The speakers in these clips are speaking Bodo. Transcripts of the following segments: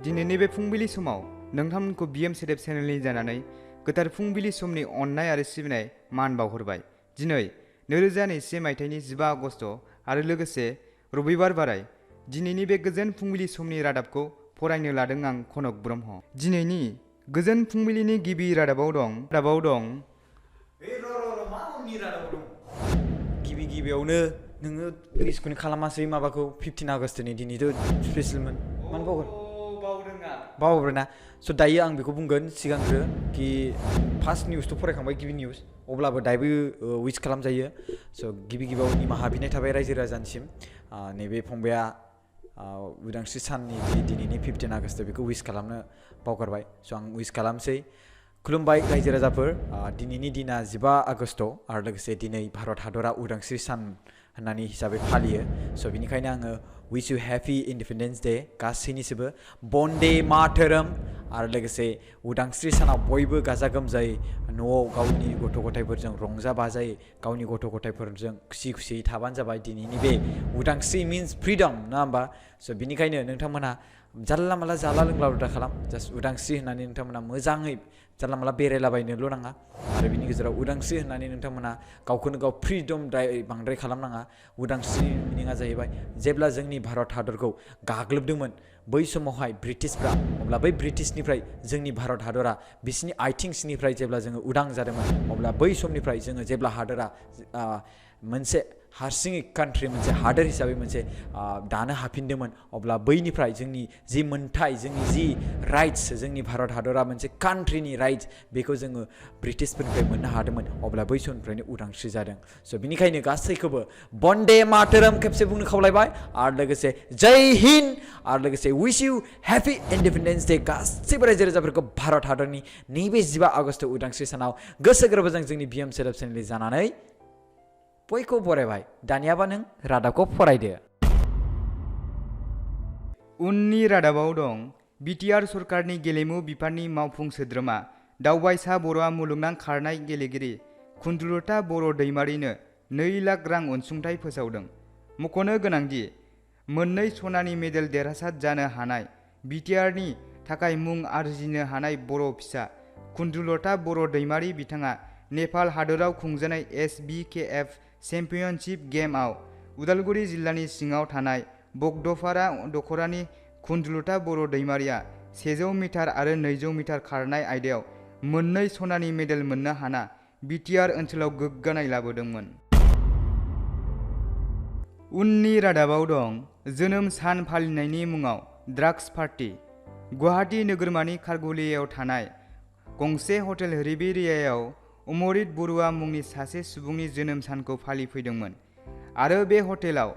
दिनैनि बे फुंबिलि समाव नोंथांमोनखौ BM सेदेब चेनेलनि जानानै गोथार फुंबिलि समनि अननाय आरो सिबिनाय मान बावहरबाय। दिनै 2021 मायथाइनि 15 आगस्ट आरो लोगोसे रबिबार बाराय। दिनैनि बे गोजोन फुंबिलि समनि रादाबखौ फरायनो लादों आं कनक ब्रह्म। दिनैनि गोजोन फुंबिलिनि गिबि रादाबाव दं गिबियावनो नोङो रिस्कखौनो खालामासै माबाखौ 15 आगस्टनि दिनैथ' स्पेशेलमोन मानो बावगारना स' दायो आं बेखौ बुंगोन सिगांग्रो कि फार्स्ट निउसथ' फरायखांबाय गिबि निउस अब्लाबो दाबो उइस खालामजायो स' गिबियाव निमाहा बिनाय थाबाय रायजो राजानिसिम नैबे फंबाया उदांस्रि साननि दिनैनि 15 आगस्ट बेखौ उइस खालामनो बावगारबाय स' आं उइस खालामसै खुलुमबाय रायजो राजाफोर दिनैनि दिना 15 आगस्ट आरो लोगोसे दिनै भारत हादरा उदांस्रि सान होननानै हिसाबै फालियो स' बिनिखायनो आङो wish you happy independence day गासैनिसिबो बन्दे मातरम आरो लोगोसे उदांस्रि सानाव बयबो गाजा गोमजायै न'आव गावनि गथ' गथायफोरजों रंजा बाजायै गावनि गथ' गथायफोरजों खुसि खुसियै थाबानो जाबाय दिनैनि बे उदांस्रि मीन्स फ्रीडम नङा होमबा स' बिनिखायनो नोंथांमोनहा जानला माला जाला लोंला दा खालाम जास्ट उदांस्रि होननानै नोंथांमोना मोजाङै जानला माला बेरायलाबायनोल' नाङा आरो बिनि गेजेराव उदांस्रि होननानै नोंथांमोना गावखौनो गाव फ्रीडम बांद्राय खालामनाङा उदांस्रिनि मिनिङा जाहैबाय जेब्ला जोंनि भारत हादरखौ गाग्लोबदोंमोन बै समावहाय ब्रिटिशफ्रा अब्ला बै ब्रिटिशनिफ्राय जोंनि भारत हादरा बिसिनि आथिं सिंनिफ्राय जेब्ला जोङो उदां जादोंमोन अब्ला बै समनिफ्राय जोङो जेब्ला हादरा मोनसे हारसिङै कान्ट्रि मोनसे हादोर हिसाबै मोनसे दानो हाफिनदोंमोन अब्ला बैनिफ्राय जोंनि जि मोन्थाय जोंनि जि राइट्स जोंनि भारत हादरा मोनसे कान्ट्रिनि राइट्स बेखौ जोङो ब्रिटिशफोरनिफ्राय मोननो हादोंमोन अब्ला बै समनिफ्रायनो उदांस्रि जादों स' बिनिखायनो गासैखौबो बन्दे मातरम खेबसे बुंनो खावलायबाय आरो लोगोसे जय हिन्द आरो लोगोसे wish you happy independence day गासैबो रायजो राजाफोरखौ भारत हादरनि नैबे 15 आगस्ट उदांस्रि सानाव गोसो गोरबोजों जोंनि BM सेदेब चेनेलनि जानानै बयखौ बरायबाय दानियाबा नों रादाबखौ फरायदो। उननि रादाबाव दं BTR सरकारनि गेलेमु बिफाननि मावफुं सोद्रोमा दावबायसा बर'आ मुलुगनां खारनाय गेलेगिरि कुन्जुलता बर' दैमारिनो 2 लाख रां अनसुंथाइ फोसावदों। मख'नो गोनांदि मोननै सनानि मेडेल देरहासार जानो हानाय BTRनि थाखाय मुं आरजिनो हानाय बर' फिसा कुन्जुलता बर' दैमारि बिथाङा नेपाल हादोराव खुंजानाय SBKF चेम्पियनशिप गेमआव उदालगुरि जिल्लानि सिङाव थानाय बगदपारा दखरानि कुन्जुलता बर' दैमारिया 100 मिटार आरो 200 मिटार खारनाय आयदायाव मोननै सनानि मेडेल मोननो हाना BTR ओनसोलाव गोग्गानाय लाबोदोंमोन। उननि रादाबाव दं जोनोम सान फालिनायनि मुङाव ड्राग्स पार्टी। गुवाहाटी नोगोरमानि खारगुलियाव थानाय गंसे हटेल रिबेरियायाव अमरित बरुवा मुंनि सासे सुबुंनि जोनोम सानखौ फालिफैदोंमोन आरो बे हटेलाव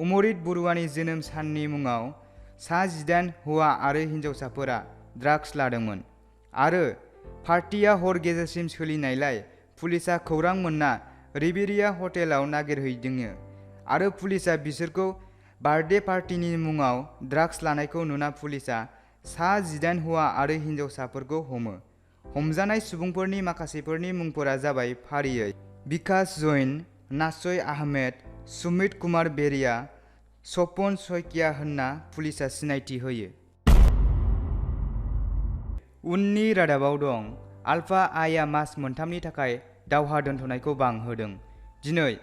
अमरित बरुवानि जोनोम साननि मुङाव सा 18 हौवा आरो हिन्जावसाफोरा ड्राग्स लादोंमोन आरो पार्टिया हर गेजेरसिम सोलिनायलाय पुलिसा खौरां मोनना रिबेरिया हटेलाव नागिरहैदोंनो आरो पुलिसा बिसोरखौ बार्थडे पार्टिनि मुङाव ड्राग्स लानायखौ नुना पुलिसा सा 18 हौवा आरो हिन्जावसाफोरखौ हमो। हमजानाय सुबुंफोरनि माखासेफोरनि मुंफोरा जाबाय फारियै बिकास जैन, नासय आहमेद, सुमित कुमार बेरिया, सपन सयकिया होनना पुलिसा सिनायथि होयो। उननि रादाबाव दं आल्फा आइआ मास मोनथामनि थाखाय दावहा दोनथ'नायखौ बांहोदों। दिनै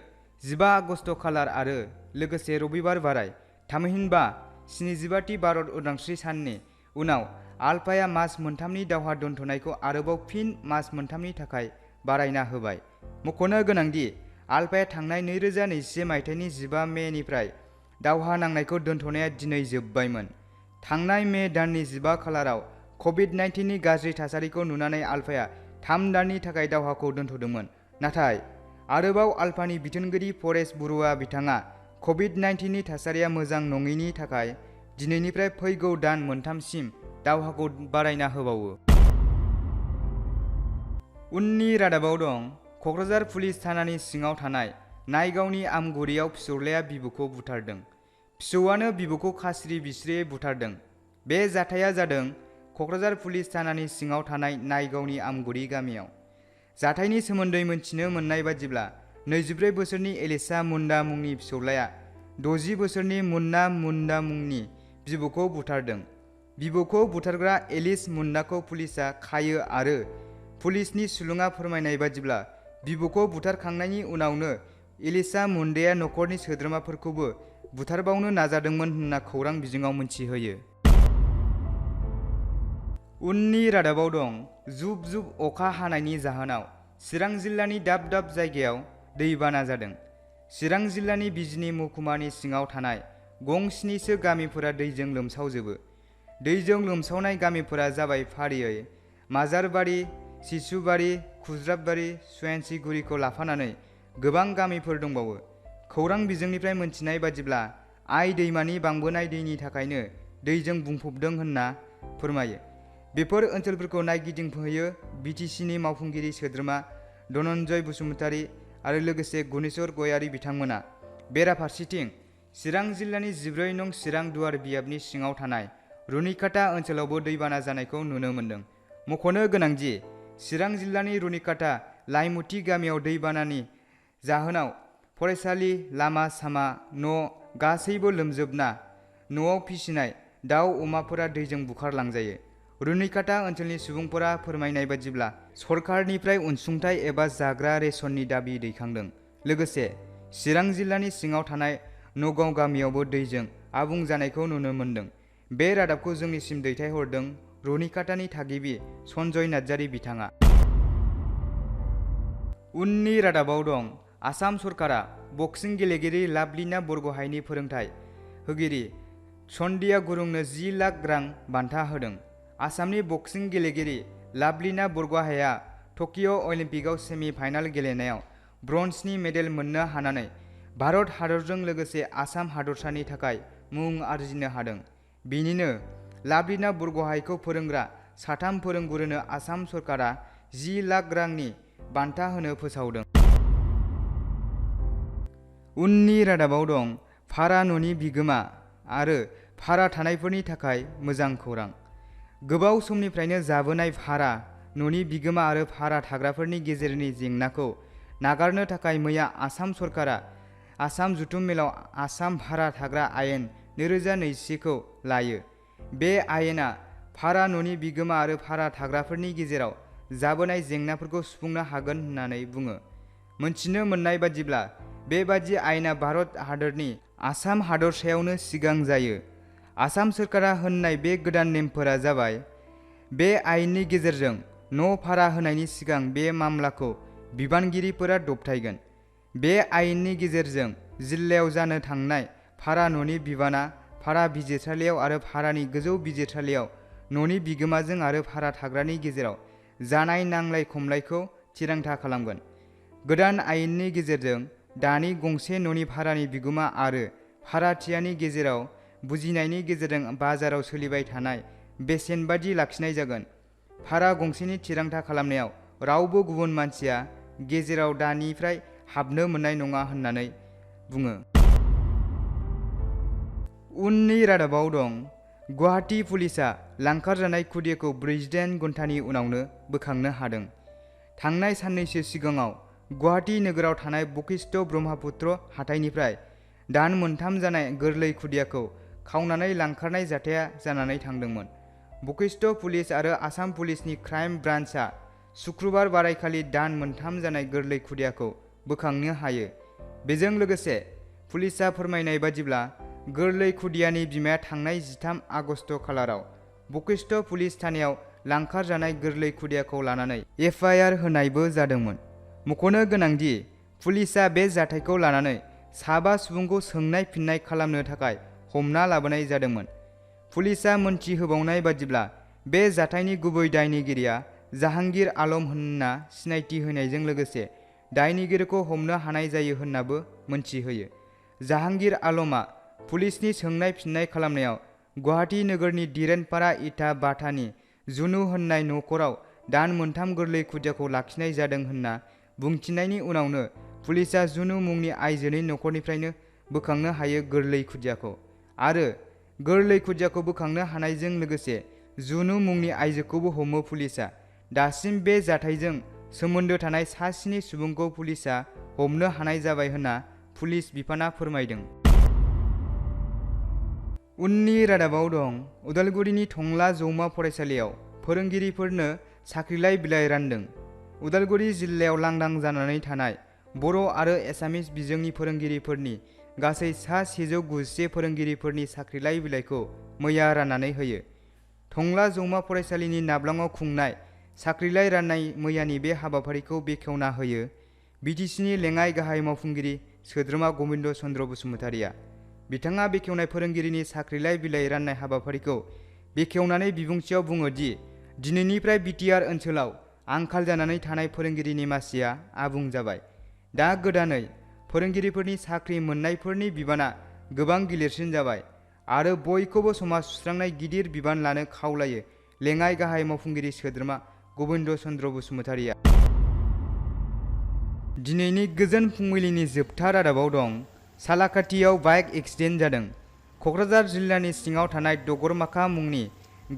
15 आगस्ट खालार आरो लोगोसे रबिबार बाराय थामहिनबा 75थि भारत उदांस्रि साननि उनाव आल्फाया मास मोनथामनि दावहा दोनथ'नायखौ आरोबाव फिन मास मोनथामनि थाखाय बारायना होबाय। मख'नो गोनांदि आल्फाया थांनाय 2021 मायथाइनि 15 मेनिफ्राय दावहा नांनायखौ दोनथ'नाया दिनै जोबबायमोन। थांनाय मे दाननि 15 खालाराव कभिड-19नि गाज्रि थासारिखौ नुनानै आल्फाया 3 दाननि थाखाय दावहाखौ दोनथ'दोंमोन। नाथाय आरोबाव आल्फानि बिथोनगिरि परेश बरुवा बिथाङा कभिड-19नि थासारिया मोजां नङैनि थाखाय दिनैनिफ्राय फैगौ दान मोनथामसिम दावहाखौ बारायना होबावो। उननि रादाबाव दं क'क्राझार पुलिस थानानि सिङाव थानाय नायगावनि आमगुरियाव फिसौलाया बिबौखौ बुथारदों। फिसौआनो बिबौखौ खास्रि बिस्रियै बुथारदों। बे जाथाया जादों क'क्राझार पुलिस थानानि सिङाव थानाय नायगावनि आमगुरि गामियाव। जाथायनि सोमोन्दै मिथिनो मोननाय बादिब्ला 24 बोसोरनि एलिसा मुन्डा मुंनि फिसौलाया 60 बोसोरनि मुन्ना मुन्डा मुंनि बिबौखौ बुथारदों। बिबौखौ बुथारग्रा एलिस मुन्नाखौ पुलिसा खायो आरो पुलिसनि सुलुङा फोरमायनाय बादिब्ला बिबौखौ बुथारखांनायनि उनावनो एलिसा मुन्डेया नखरनि सोद्रोमाफोरखौबो बुथारबावनो नाजादोंमोन होनना खौरां बिजोङाव मोनथिहोयो। उननि रादाबाव दं जुब जुब अखा हानायनि जाहोनाव चिरां जिल्लानि दाब दाब जायगायाव दैबाना जादों। चिरां जिल्लानि बिजनी महकुमानि सिङाव थानाय गं 7सो गामिफोरा दैजों लोमसावजोबो। दैजों लोमसावनाय गामिफोरा जाबाय फारियै माजारबारि, सिसुबारि, खुज्राबबारि, सुयेनसिगुरिखौ लाफानानै गोबां गामिफोर दंबावो। खौरां बिजोंनिफ्राय मोनथिनाय बादिब्ला आइ दैमानि बांबोनाय दैनि थाखायनो दैजों बुंफबदों होनना फोरमायो। बेफोर ओनसोलफोरखौ नायगिदिंफैयो बिटिसिनि मावफुंगिरि सोद्रोमा धनन्जय बसुमतारी आरो लोगोसे गुनेश्वर गयारी बिथांमोना। बेराफारसेथिं चिरां जिल्लानि 14 नं चिरां दुवार बियाबनि सिङाव थानाय रुनिकाटा ओनसोलावबो दैबाना जानायखौ नुनो मोन्दों। मख'नो गोनांदि चिरां जिल्लानि रुनिकाटा लाइमुथि गामियाव दैबानानि जाहोनाव फरायसालि, लामा सामा, न' गासैबो लोमजोबना न'आव फिसिनाय दाउ अमाफोरा दैजों बुखारलांजायो। रुनिकाटा ओनसोलनि सुबुंफोरा फोरमायनाय बादिब्ला सरकारनिफ्राय अनसुंथाइ एबा जाग्रा रेशननि दाबि दैखांदों। लोगोसे चिरां जिल्लानि सिङाव थानाय नगाव गामियावबो दैजों आबुं जानायखौ नुनो मोन्दों। बे रादाबखौ जोंनिसिम दैथायहरदों रुनिकाटानि थागिबि सन्जय नार्जारी बिथाङा। उननि रादाबाव दं आसाम सरकारा बक्सिं गेलेगिरि लाभलिना बरग'हाइनि फोरोंथाय होगिरि सन्दिया गुरुंनो 10 लाख रां बान्था होदों। आसामनि बक्सिं गेलेगिरि लाभलिना बरग'हाइआ टकिअ अलिम्पिकआव सेमि फाइनाल गेलेनायाव ब्रन्जनि मेडेल मोननो हानानै भारत हादरजों लोगोसे आसाम हादरसानि थाखाय मुं आरजिनो हादों। बेनिनो लाभलिना बरग'हाइखौ फोरोंग्रा 3 फोरोंगुरुनो आसाम सरकारा 10 लाख रांनि बान्था होनो फोसावदों। उननि रादाबाव दं भारा न'नि बिगोमा आरो भारा थानायफोरनि थाखाय मोजां खौरां। गोबाव समनिफ्रायनो जाबोनाय भारा न'नि बिगोमा आरो भारा थाग्राफोरनि गेजेरनि जेंनाखौ नागारनो थाखाय मैया आसाम सरकारा आसाम जथुम मेलाव आसाम भारा थाग्रा आयेन 2021 खौ लायो। बे आयेना भारा न'नि बिगोमा आरो भारा थाग्राफोरनि गेजेराव जाबोनाय जेंनाफोरखौ सुफुंनो हागोन होननानै बुङो। मोनथिनो मोननाय बादिब्ला बेबादि आयेना भारत हादरनि आसाम हादरसायावनो सिगां जायो। आसाम सरकारा होननाय बे गोदान नेमफोरा जाबाय बे आयेननि गेजेरजों न' भारा होनायनि सिगां बे मामलाखौ बिबानगिरिफोरा दबथायगोन। बे आयेननि गेजेरजों जिल्लायाव जानो थांनाय भारा न'नि बिबाना भारा बिजिरसालियाव आरो भारानि गोजौ बिजिरसालियाव न'नि बिगोमाजों आरो भारा थाग्रानि गेजेराव जानाय नांलाय खमलायखौ थिरांथा खालामगोन। गोदान आयेननि गेजेरजों दानि गंसे न'नि भारानि बिगोमा आरो भाराथियानि गेजेराव बुजिनायनि गेजेरजों बाजाराव सोलिबाय थानाय बेसेन बादि लाखिनाय जागोन। भारा गंसेनि थिरांथा खालामनायाव रावबो गुबुन मानसिया गेजेराव दानिफ्राय हाबनो मोननाय नङा होननानै बुङो। उननि रादाबाव दं गुवाहाटी पुलिसा लांखारजानाय खुदियाखौ 48 घन्टानि उनावनो बोखांनो हादों। थांनाय साननैसो सिगाङाव गुवाहाटी नोगोराव थानाय बशिष्ठ ब्रह्मपुत्र हाथाइनिफ्राय दान मोनथाम जानाय गोरलै खुदियाखौ खावनानै लांखारनाय जाथाया जानानै थांदोंमोन। बशिष्ठ पुलिस आरो आसाम पुलिसनि क्राइम ब्रान्चआ शुक्रबार बारायखालि दान मोनथाम जानाय गोरलै खुदियाखौ बोखांनो हायो। बेजों लोगोसे पुलिसा फोरमायनाय बादिब्ला गोरलै खुदियानि बिमाया थांनाय 13 आगस्ट खालाराव बशिष्ठ पुलिस थानायाव लांखारजानाय गोरलै खुदियाखौ लानानै FIR होनायबो जादोंमोन। मख'नो गोनांदि पुलिसा बे जाथायखौ लानानै 7 सुबुंखौ सोंनाय फिननाय खालामनो थाखाय हमना लाबोनाय जादोंमोन। पुलिसा मोनथिहोबावनाय बादिब्ला बे जाथायनि गुबै दायनिगिरिया जाहांगीर आलम होनना सिनायथि होनायजों लोगोसे दायनिगिरिखौ हमनो हानाय जायो होननाबो मोनथिहोयो। जाहांगीर आलमआ पुलिसनि सोंनाय फिननाय खालामनायाव गुवाहाटी नोगोरनि दिरेनपारा इटा बाटानि जुनु होननाय न'खराव दान मोनथाम गोरलै खुदियाखौ लाखिनाय जादों होनना बुंथिनायनि उनावनो पुलिसा जुनु मुंनि आइजोनि न'खरनिफ्रायनो बोखांनो हायो गोरलै खुदियाखौ आरो गोरलै खुदियाखौ बोखांनो हानायजों लोगोसे जुनु मुंनि आइजोखौबो हमो पुलिसा। दासिम बे जाथायजों सोमोन्दो थानाय 7 सुबुंखौ पुलिसा हमनो हानाय जाबाय होनना पुलिस बिफाना फोरमायदों। उननि रादाबाव दं उदालगुरिनि थंला जौमा फरायसालियाव फोरोंगिरिफोरनो साख्रिलाइ बिलाइ रानदों। उदालगुरि जिल्लायाव लांदां जानानै थानाय बर' आरो एसामिस बिजोंनि फोरोंगिरिफोरनि गासै सा 191 फोरोंगिरिफोरनि साख्रिलाइ बिलाइखौ मैया राननानै होयो। थंला जौमा फरायसालिनि नाब्लाङाव खुंनाय साख्रिलाइ राननाय मैयानि बे हाबाफारिखौ बेखेवना होयो बिटिसिनि लेङाइ गाहाय मावफुंगिरि सोद्रोमा गबिन्द चन्द्र बसुमतारिया। बिथाङा बेखेवनाय फोरोंगिरिनि साख्रिलाइ बिलाइ राननाय हाबाफारिखौ बेखेवनानै बिबुंथियाव बुङो दि दिनैनिफ्राय बिटिआर ओनसोलाव आंखाल जानानै थानाय फोरोंगिरिनि मासिया आबुं जाबाय। दा गोदानै फोरोंगिरिफोरनि साख्रि मोननायफोरनि बिबाना गोबां गिलिरसिन जाबाय आरो बयखौबो समाज सुस्रांनाय गिदिर बिबान लानो खावलायो लेङाइ गाहाय मावफुंगिरि सोद्रोमा गबिन्द चन्द्र बसुमतारिया। दिनैनि गोजोन फुंबिलिनि जोबथा रादाबाव दं सालाकाथियाव बाइक एक्सिडेन्ट जादों। क'क्राझार जिल्लानि सिङाव थानाय दगरमाखा मुंनि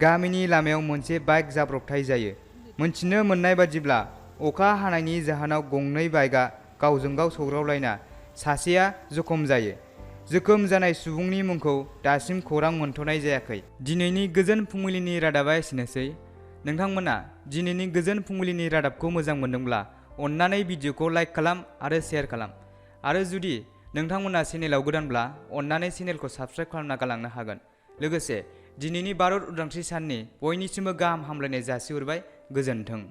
गामिनि लामायाव मोनसे बाइक जाब्रबथाय जायो। मोनथिनो मोननाय बादिब्ला अखा हानायनि जाहोनाव गंनै बाइकआ गावजों गाव सौग्रावलायना सासेया जखम जायो। जोखोम जानाय सुबुंनि मुंखौ दासिम खौरां मोनथ'नाय जायाखै। दिनैनि गोजोन फुंबिलिनि रादाबा एसेनोसै। नोंथांमोना दिनैनि गोजोन फुंबिलिनि रादाबखौ मोजां मोनदोंब्ला अन्नानै भिडिअखौ लाइक खालाम आरो शेयार खालाम आरो जुदि नोंथांमोना चेनेलाव गोदानब्ला अन्नानै चेनेलखौ साबस्क्राइब खालामना गालांनो हागोन। लोगोसे दिनैनि भारत उदांस्रि साननि बयनिसिमबो गाहाम हामलायनाय जासिहरबाय। गोजोन्थों।